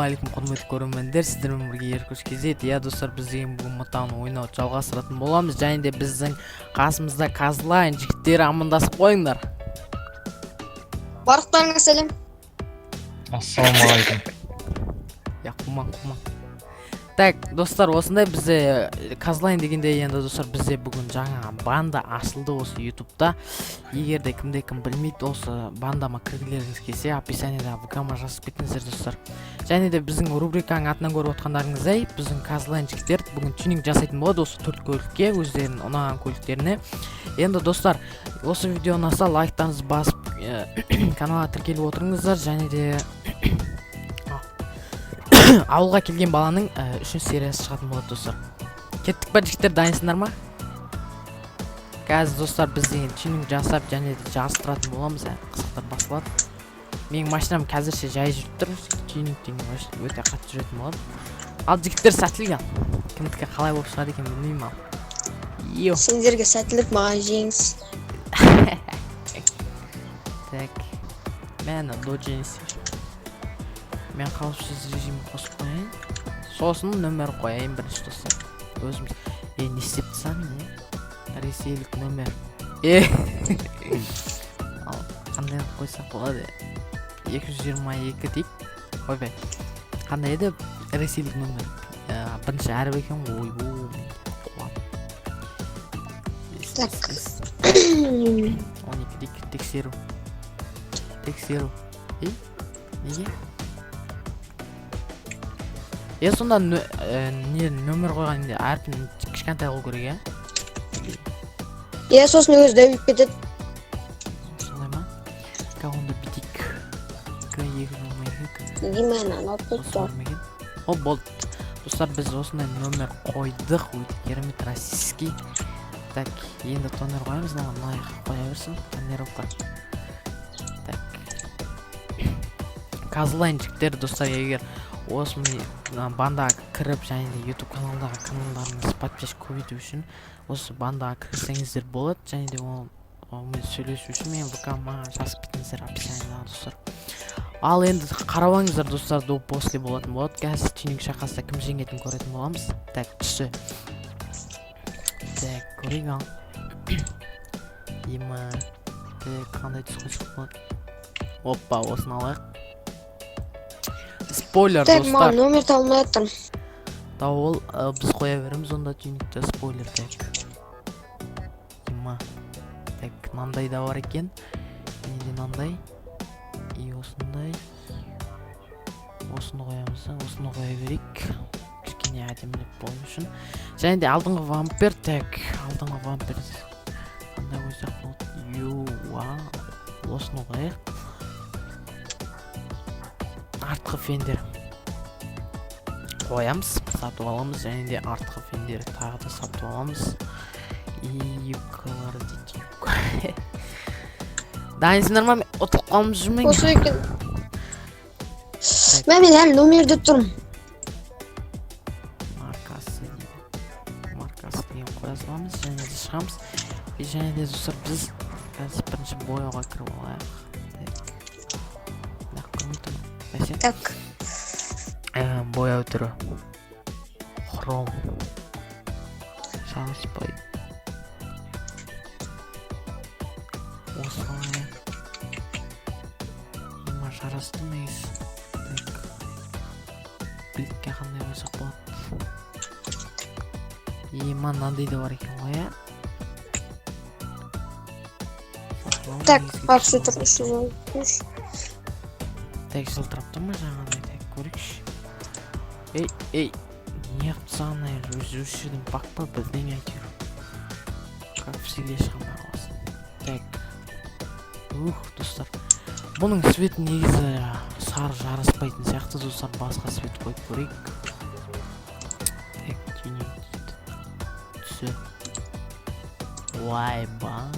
Ассалаумағалейкум, құрметті көрермендер! Сіздермен бірге Еркош KZ. Иә, достар, біз деген бүгін МТАны ойнауды жалғастыратын боламыз және де біздің қасымызда Казлайн жігіттері. Амандасып қойыңдар. Барлықтарыңа сәлем. Ассалаумағалейкум. Я, қуман, қуман. Так, достар, осындай бізде Казлайн дегенде, енді, достар, бізде бүгін жаңа банда ашылды осы Ютубта. Егер де кімде кім білмейді, осы бандама кіргілеріңіз келсе, описаниеда ВК-ма жазып кетіңіздер, достар. Және де біздің рубриканың атынан көріп отқандарыңыздай, біздің Казлайн жігіттер бүгін тюнинг жасайтын болады осы төрт көлікке, өздерінің ұнаған көліктеріне. Енді, достар, осы видео ұнаса, лайктарыңызды басып, каналға тіркеліп отырыңыздар. Және де «Ауылға келген баланың» үшінші сериясы шығатын болады, достар. Кеттік па, жігіттер, дайынсыңдар ма? Қазір, достар, біз деген тюнинг жасап және де жарыстыратын боламыз. Қызықтар басылады. Менің машинам қазірше жай жүріп тұр, тюнинг деген вообще өте қатты жүретін болады. Ал, жігіттер, сәттілік! Ал, кімдікі қалай болып шығады екен, білмеймін. Ал, йо. Сендерге сәттілік, маған жеңіс. Так, мә, Доджи не істеп жүр? Мен қауіпсіз режим қосып қояйын, сосын нөмір қояйын бірінші, достар, өзіміз. Е, не істеп тастадым? Не, ресейлік нөмір. Е, ал қандай қылып қойсақ болады? 222 дейік. Ойбай, қандай еді ресейлік нөмір? Бірінші әріп екен ғой. Ойбу, мен қуамын. Так. 12 дейік. Тексеру, тексеру. Ей, неге? Е, сонда не, нөмір қойған әрпін кішкентай қылу керек, иә? Иә, сосын өзі дәуіп кетеді. Солай ма? Ка, онда бүйтейік: К 222. Дима, ананы алып Осы кетті. бар ма екен? О, болды, достар, біз осындай номер қойдық, өте керемет, российский. Так, енді тонер қоямыз. Мына мына жаққа қоя берсін тонировка. Так, Казлайн жігіттер, достар, егер осы мына бандаға кіріп және де YouTube каналдағы каналдарыңыз подписчик көбейту үшін осы бандаға кірсеңіздер болады. Және де ол онымен сөйлесу үшін менің ВК-ма жазып кетіңіздер описаниеда, достар. Ал енді қарап алыңыздар, достар, до, после болатын болады. Қазір тюнинг шайқаста кім жеңетінін көретін боламыз. Так, түсі. Так, көрейік. Ал, ема, так, қандай түс қойсақ болады? Опа, осыны алайық. Спойлер. Так, Достар, маған номер табылмай жатыр. Дауыл, біз қоя береміз онда тюнингті спойлер. Так, ема, так, мынандай да бар екен және де мынандай и осындай. Осыны қоямыз да, осыны қоя берейік кішкене әдемілеп болу үшін. Және де алдыңғы бампер. Так, алдыңғы бампер қандай қойсақ болады? Ю, вау, осыны қояйық. Артқы фендер қоямыз, сатып аламыз. Және де артқы фендер тағы да сатып аламыз. И юбкалар дейді, юбка. Дайынсыңдар ма? Мен ұтылып қалып жүрмін. Осы екен. Мә, мен әлі номерде тұрмын. Маркасы дейді, маркасы деген қоя саламыз және де шығамыз. И және де, достар, біз қазір бірінші бояуға кіріп алайық. Так, мына көрмей тұрмын, бәсе. Так. Бояу түрі хром жараспайды. Осылай ема, жарасты негізі. Так, плитка қандай қойсақ болады? Ема, мынандай да бар екен ғой, иә. Сатып алу Так, негізгі қарсы түсі тұр. бар. 303. Так, жылтырап тұр ма жаңағыдай? Так, көрейікші. Ей, ей, неғып тастаған? Өзі осы жерден баг па, бірдеңе, әйтеуір, как всегда, ешқандай қаласың. Так, ух, достар, бұның цветі негізі сары жараспайтын сияқты, достар, басқа цвет қойып көрейік. Так, тюнинг дейді, түсі. Ойбай!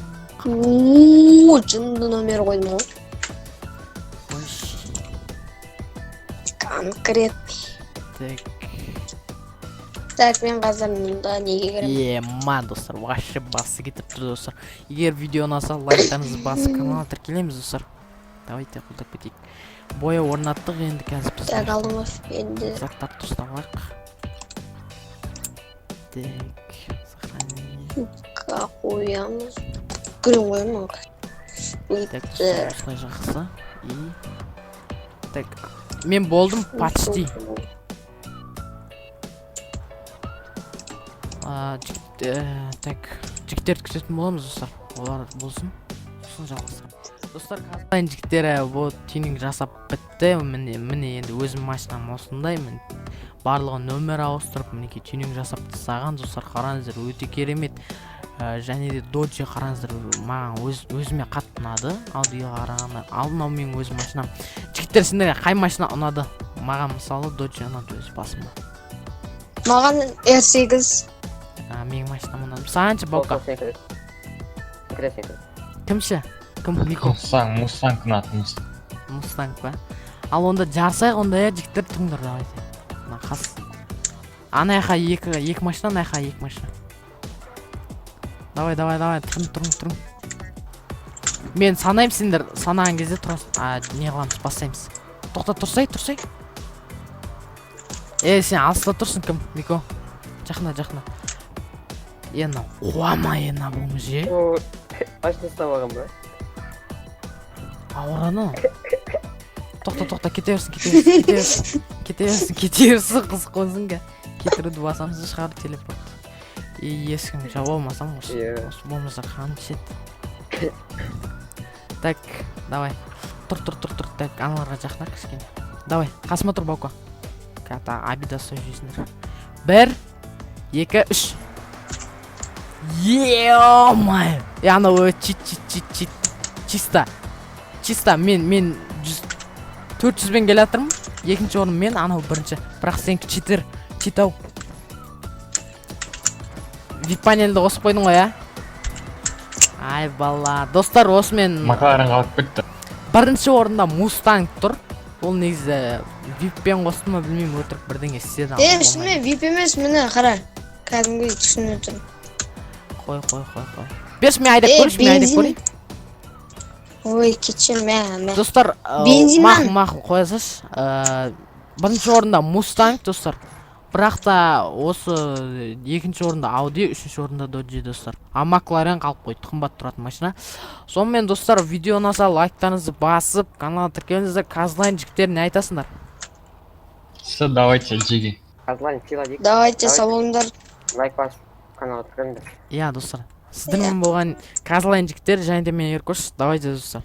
Ууу, жынды номер қойдым ғой. Қойшы. Конкретный. Так. Так, мен қазір мұнда неге кіремін? Ема, достар, вообще басы кетіп тұр, достар. Егер видео ұнаса, лайктарыңызды басып, каналға тіркелеміз, достар. Давайте қолдап кетейік. Бояу орнаттық, енді қазір біз Так, алдыңғы енді. заттарды дұрыстап алайық. Так, сохранение. Ка қоямыз. Гүлін қоямын. Так, достар, осылай жақсы. И так, мен болдым почти. Так, жігіттерді күтетін боламыз, достар. Олар болсын, сосын жалғастырамыз. Достар, Казлайн жігіттері, вот, тюнинг жасап бітті. Міне, міне, енді өзім машинам осындай. Міне, барлығы нөмір ауыстырып, мінекей, тюнинг жасап тастаған. Достар, қараңыздар, өте керемет. Және де Доджи, қараңыздар, маған өзіме қатты ұнады Аудиға қарағанда. Ал мынау менің өз машинам. Жігіттер, сендерге қай машина ұнады? Маған, мысалы, Доджи ұнады өз басыма. Маған R8. Менің машинам ұнады. Саған ше, Баука? Сенікі. Сенікі, сенікі. Кім ше, кім, Мико? Мустанг, Мустанг ұнады, Мустанг. Мустанг па? Ал онда жарысайық онда, иә, жігіттер. Тұрыңдар, давайте. Мына қас, ана жаққа екі екі машина, ана жаққа екі машина. Давай, давай, давай, тұрың, тұрың, тұрың. Мен санаймын, сендер санаған кезде тұрасың. Не қыламыз, бастаймыз. Тоқта, тұрсай, тұрсай. Е, сен алыста тұрсың. Кім, Мико? Жақында, жақында. Е, мынау қуама, е, мына бұл же. О, машина ұстап алған ба? Ауырады анау. Тоқта, тоқта, кете берсін, кете берсін, кете берсін, кете берсін, кете берсін. Қызық қойсын. Кетіруді басамыз да, шығар телепорт. И есігін жаба алмасам осы. Иә. Осы болмаса қан ішеді. Так, давай, тұр, тұр, тұр, тұр. Так, аналарға жақындап кішкене. Давай, қасыма тұр, Баука. Ката обида ұстап жейсіңдер. Бір, екі, үш. Е-мое, е, анау чит, чит, чит, чит, чисто, чисто. Мен 100, 400-бен келе жатырмын. Екінші орын мен, анау бірінші. Бірақ сенікі читер, чит ау. Вип панельді қосып қойдың ғой, иә? Ай, бала. Достар, осымен Макларен қалып кетті. Бірінші орында Мустанг тұр. Ол негізі виппен қосты ма, білмеймін, өтірік бірдеңе істеді. Е, Болмайды. шынымен вип емес, міне, қара. Кәдімгідей түсініп отырмын. Қой, қой, қой, қой, берші, мен айдап Е, көрейінші, мен айдап бензин. көрейін. Ой, кетші, мә, мә. Достар, Бензиннен. мақұл, мақұл, қоя салшы. Бірінші орында Мустанг, достар. Бірақ та осы екінші орында Ауди, үшінші орында Доджи, достар. А Макларен қалып қойды, қымбат тұратын машина. Сонымен, достар, видео ұнаса, лайктарыңызды басып, каналға тіркеліңіздер. Казлайн жігіттер, не айтасыңдар? Все, давайте, жеге. Казлайн, сила дейік. Давайте, Давайте. сау болыңдар. Лайк басып, каналға тіркеліңдер. Иә, достар, сіздермен болған Казлайн жігіттер және де мен, Еркош. Давайте, достар.